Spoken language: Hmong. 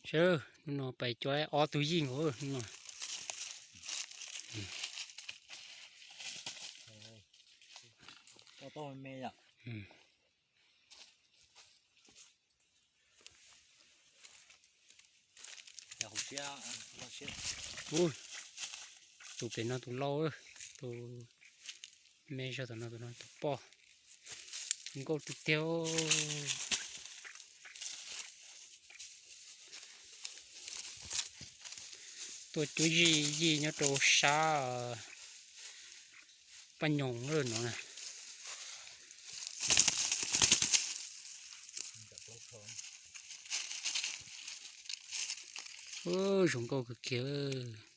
Sawv, hnub no pais cua ob tug yij nkaus hnub no. Ub, tus pem no tus lau, tus me zog tom no tus no tus poj, zoo nkauj tiag tiag. Tuaj cuab yij nyob rau sab Paj Nyoog no na. Ub, zoo nkauj kawg kiag.